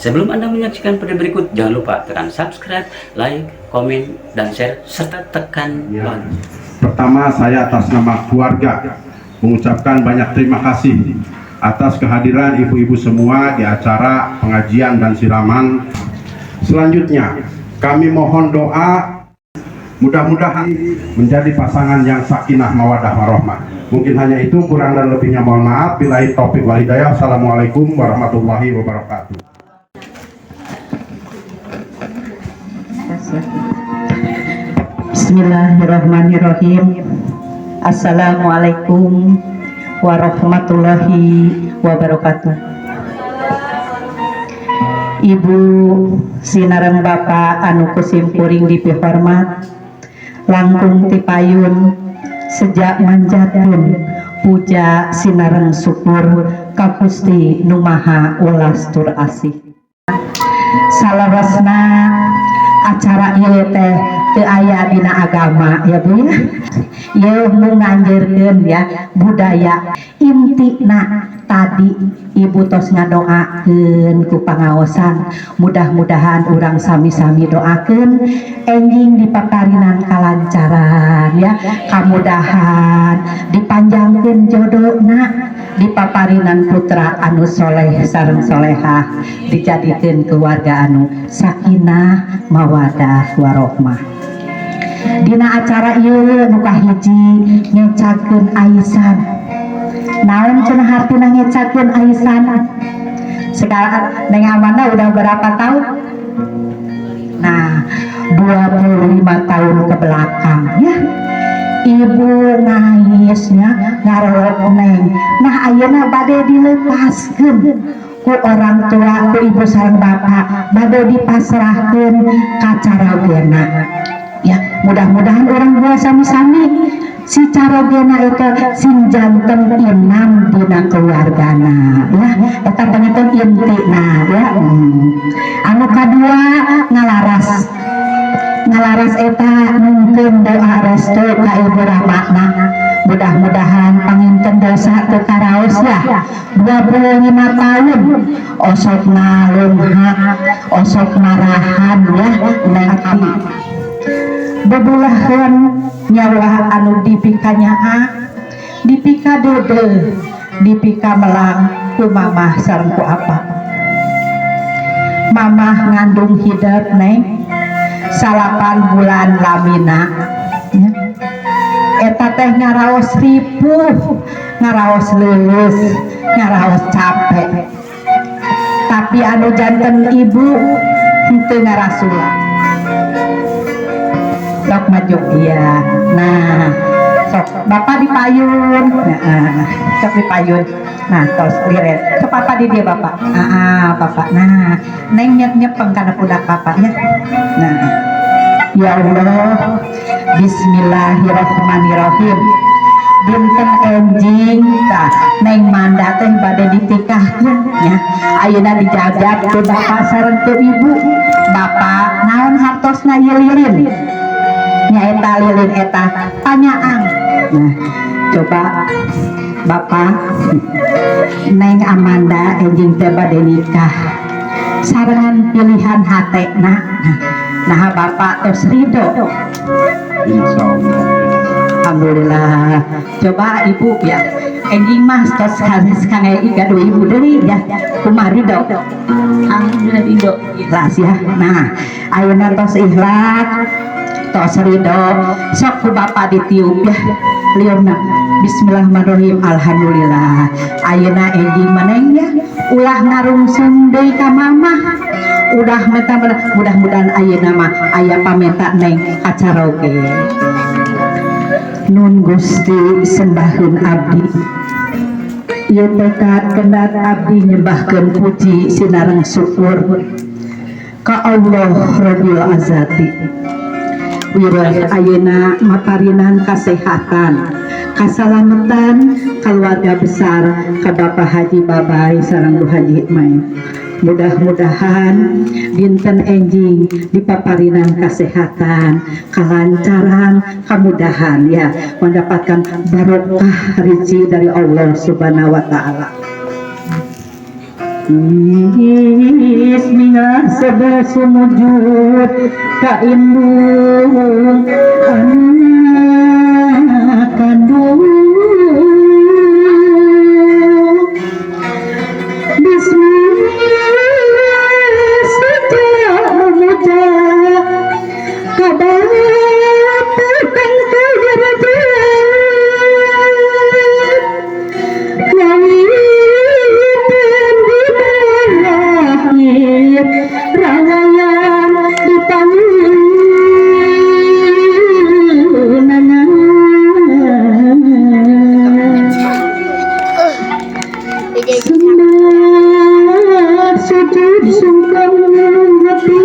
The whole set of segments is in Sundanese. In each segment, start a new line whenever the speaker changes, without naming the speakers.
Sebelum Anda menyaksikan video berikut, jangan lupa tekan subscribe, like, komen, dan share, serta tekan lonceng.
Pertama, saya atas nama keluarga mengucapkan banyak terima kasih atas kehadiran ibu-ibu semua di acara pengajian dan siraman. Selanjutnya, kami mohon doa mudah-mudahan menjadi pasangan yang sakinah, mawadah, warohmah. Mungkin hanya itu, kurang dan lebihnya mohon maaf. Billahi taufik wal hidayah. Assalamualaikum warahmatullahi wabarakatuh.
Bismillahirrahmanirrahim. Assalamualaikum warahmatullahi wabarakatuh. Ibu sinareng Bapak anu ku simkuring dipihormat, langkung tipayun sejak manjatkeun puja sinareng syukur ka Gusti Nu Maha Welas tur Asih. Salawasna acara ieu teh teu aya dina agama ya, Bu, ya. Ieu mung nganjeurkeun ya budaya. Intina tadi ibu tos ngadoakeun ku pangaosan, mudah-mudahan urang sami-sami doakeun enjing dipaparinan kalancaran ya, kamudahan, dipanjangkeun jodohna, dipaparinan putra anu soleh sareng solehah, dijadikeun keluarga anu sakinah, mawadah, warohmah. Dina acara ieu nu kahiji ngecagkeun aisan. Naon cenah hartina ngecagkeun aisan? Sekarang Neng Amanda udah berapa tahun? Nah, 25 tahun ke belakang ya, ibu ngaisnya ngarolok neng. Nah, ayeuna bade dilepaskeun ku orang tua, ku ibu sareng bapak, bade dipasrahkeun ka carogena ya. Mudah-mudahan orang tua sami-sami si carogena itu sing janten inam dina keluargana ya. Eta panginten intina ya. Anu kadua ngalaras. Ngalaras eta mungkin doa restu ka ibu ramana, mudah-mudahan panginten dosa teu karaos ya. 25 tahun osok ngalungha, osok marahan ya. Neng ati bebulahan nyawa anu dipikanyaa, dipika dede, dipika melang ku mamah sareng ku apa. Mamah ngandung hidup neng 9 bulan lamina ya. Eta teh ngaraos ripuh, ngaraos lulus, ngaraos capek, tapi anu janten ibu henteu ngarasula. Sok maju, iya. Nah, sok bapak di payun. Nah, sok di payun. Nah, tos liret. Sok bapak di dia bapak. Ah, ah, bapak. Nah, neng nyep nyepeng kana pundak bapak ya. Nah, ya Allah, Bismillahirrahmanirrahim. Dinten enjing tah Neng Manda teh bade ditikahkeun ya. Ayeuna dijajab ku bapak sareng ku ibu. Bapak, naon hartosna ieu lilin? Nyaeta lilin eta panyaang. Nah, coba bapak, Neng Amanda enjing teh bade nikah sarengan pilihan hatena. Nah, bapak tos ridho?
Insya Allah.
Alhamdulillah. Coba ibu ya. Enjing mah tos kanes kangge gaduh ibu deui ya. Kumaha, ridho?
Alhamdulillah, ridho.
Ikhlas ya. Nah, ayeuna tos ikhlas, tos ridho. Sok ku bapak ditiup ya. Liurna. Bismillahirrahmanirrahim. Alhamdulillah. Ayeuna enjing maneng ya. Ulah ngarungsung deui ka mamah. Udah meta, mudah-mudahan ayeuna mah aya pamenta neng acara oge. Nun Gusti, sembahun abdi. Ieu tekad kendat abdi nyembahkeun puji sinareng syukur ka Allah Rabbil Azati. Wireh ayeuna maparinan kasehatan, kasalamatan keluarga besar ka Bapak Haji Babai sareng Bu Haji Mai. Mudah-mudahan dinten enjing dipaparinan kesehatan, kelancaran, kemudahan ya, mendapatkan barokah rezeki dari Allah Subhanahu wa taala. Bismillah sebel sumujud ka indung anak kandung. Bismillah sejak memuja ka Bapa kang derajat, kawitan di lahir rawayan di pangeunangan. Sunat sujud sungkem hati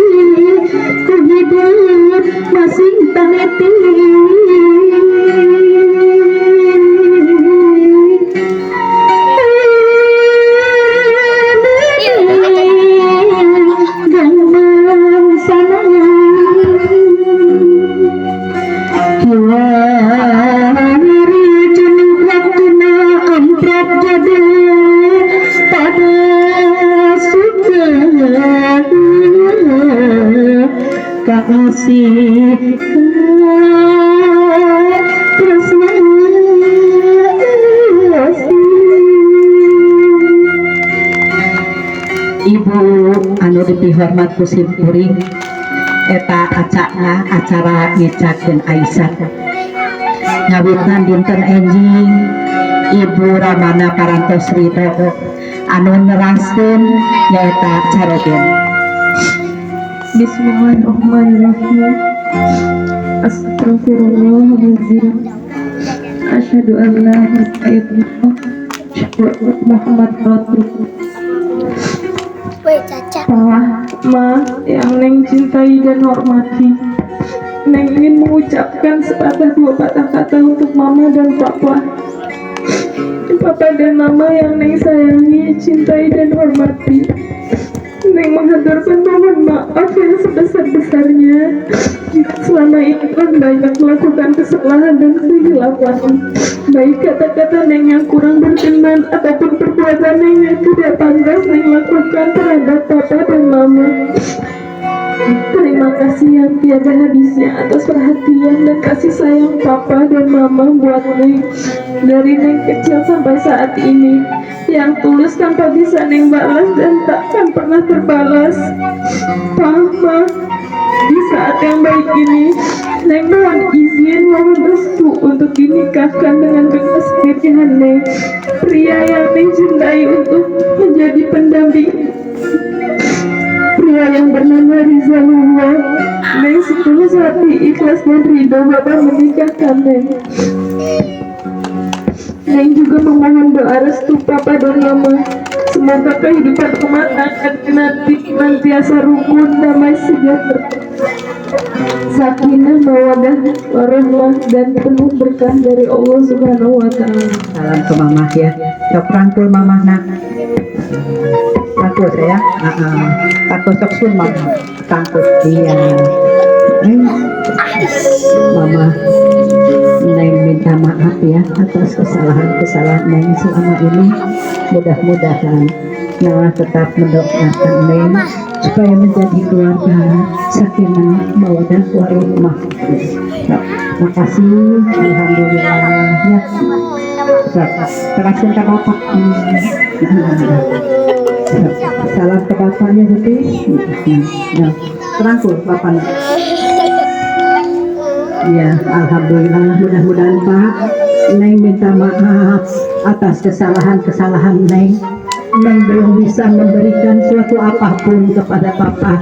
ku hidup masing taneti. Ganggang sana kiwari jenuh waktuna amprok jadi pada suka kasih tresna asih. Ibu anu dipihormat ku sim kuring, eta acara acara ngecakeun Aisyah ngawitan dinten enjing Ibu Ramana parantos ridho anu neraskeun nyaeta carogen.
Bismillahirrahmanirrahim. Astagfirullahaladzim. Asyhadu an la ilaha illallah wa Muhammad Rasulullah.
Woi, Caca.
Pa, Ma, yang Neng cintai dan hormati. Neng ingin mengucapkan sepatah dua patah kata untuk Mama dan Papa. Papa dan Mama yang Neng sayangi, cintai dan hormati. Neng menghaturkan mohon maaf yang sebesar-besarnya jika selama ini telah banyak melakukan kesalahan dan kehilafan. Baik kata-kata Neng yang kurang berkenan ataupun perbuatan Neng yang tidak pantas Neng lakukan terhadap Papa dan Mama. Terima kasih yang tiada habisnya atas perhatian dan kasih sayang Papa dan Mama buat Neng dari Neng kecil sampai saat ini, yang tulus tanpa bisa Neng balas dan takkan pernah terbalas. Papa, di saat yang baik ini, Neng mohon izin, mohon restu untuk dinikahkan dengan kekasih pilihan Neng, pria yang Neng cintai untuk menjadi pendamping, pria yang bernama Rizalullah. Neng setulus hati, ikhlas dan ridho Bapak menikahkan Neng. Neng juga memohon doa restu Papa dan Mama. Semoga kehidupan rumah tangga nanti senantiasa rukun, damai, sejahtera, sakinah, mawadah, warahmah, dan penuh berkah dari Allah Subhanahu wa Ta'ala.
Salam ke mamah ya. Sok rangkul mamah, Nak. Rangkul saya. Heeh. Rangkul, sok sun mama. Rangkul. Iya. Mama, Neng minta maaf ya atas kesalahan-kesalahan Neng selama ini. Mudah-mudahan Nah tetap mendoakan Neng supaya menjadi keluarga sakinah, mawadah, warahmah. Ya, makasih, alhamdulillah ya. Sok, terakhir ke bapak. Salam ke bapaknya gitu. Nah, rangkul bapaknya. Ya, alhamdulillah, mudah-mudahan Pak, Neng minta maaf atas kesalahan-kesalahan Neng. Neng belum bisa memberikan suatu apapun kepada Papa.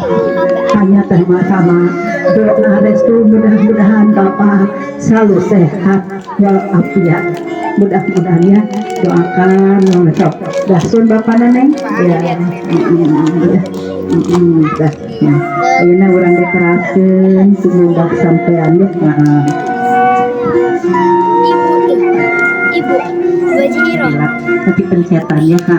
Hanya sama-sama doa restu, mudah-mudahan Bapak selalu sehat walafiat. Mudah-mudahan ya, doakan sok. Dah sun Bapak Neng. Ya. Ya. Dah. Ya. Ayeuna urang dikeraskeun tumumbah sampean ya. Heeh.
Ibu tuh. Ibu. Baju Iro.
Dilap. Nanti pencetan ya. Ha,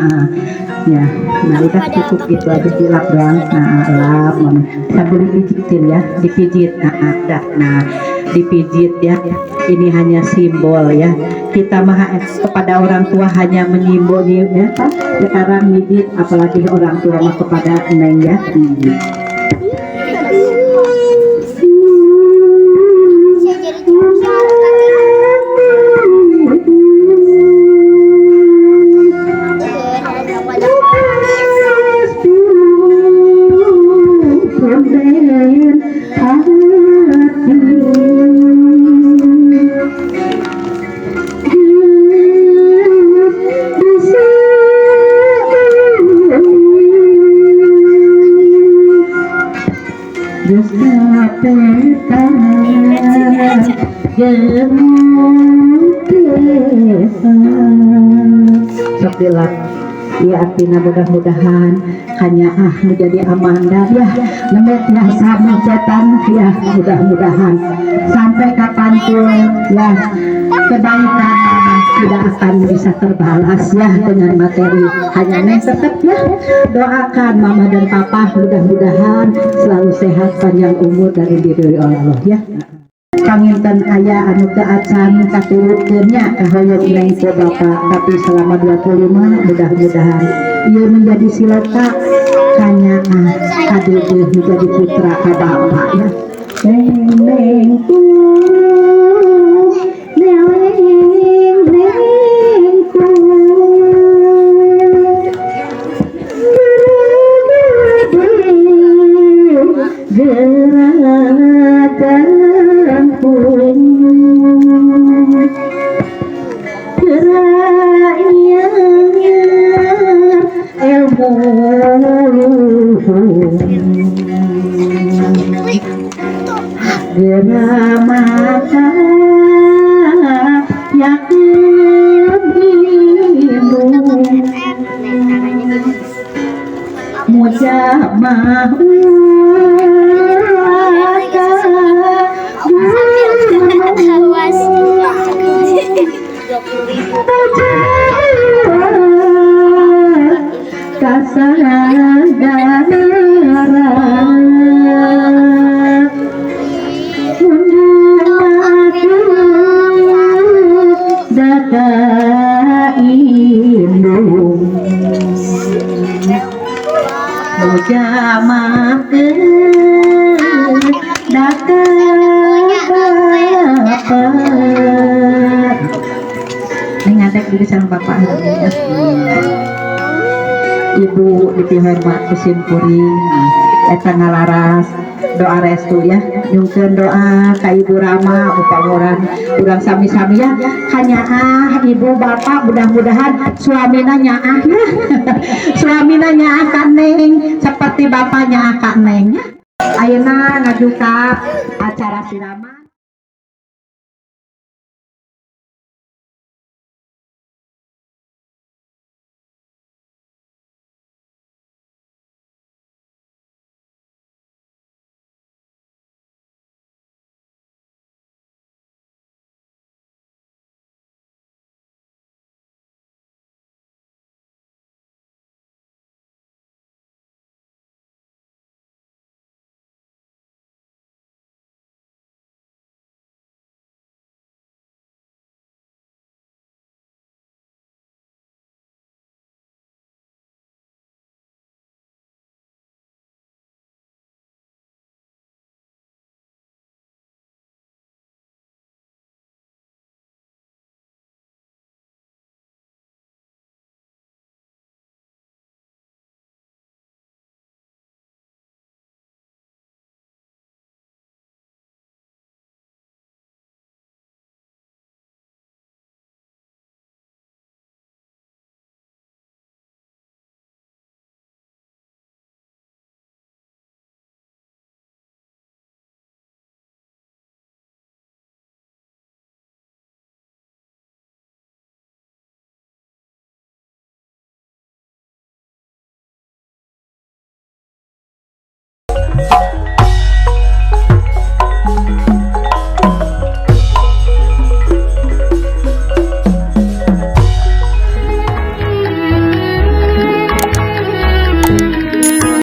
ya. Nah, udah cukup gitu aja, dilap doang. Nah, lap mama. Sambil dipijitin ya, dipijit. Nah, dah. Nah, dipijit ya. Ini hanya simbol ya. Kita mah kepada orang tua hanya mengimbau ya, Pak. Sekarang ngizin, apalagi orang tua mah kepada Neng ya.
Saya jadi cewek.
Sok dilap ya, artinya mudah-mudahan hanya menjadi Amanda ya, nembe tiasa mencetan ya. Mudah-mudahan sampai kapanpun ya, kebaikan tidak akan bisa terbalas ya dengan materi. Hanya Neng tetap ya doakan mama dan papa mudah-mudahan selalu sehat, panjang umur, dan diridhoi oleh Allah ya. Panginten aya anu teu acan katurutkeun nya kahoyong Neng ku bapak, tapi selama 25 mudah-mudahan ia menjadi siloka kanyaah kadeudeuh menjadi putra ka bapak ya. Neng ku neng, neng ku gerakan pun Geraya ilmu luhur Geramaka yakin indung Mujamah uraka.
Awas. 20.000.
Kasadaran Daka indung Mujamah daka bapak. Ini ngadek di sareng bapak ya. Ibu dipihormat ku simkuring, eta ngalaras doa restu ya, nyungkeun doa ka Ibu Rama upama urang sami-sami ya kanyaah ibu bapak. Mudah-mudahan suamina nyaah ya, suamina nyaah ka Neng seperti bapak nyaah ka Neng ya. Ayeuna ngajuka acara siraman.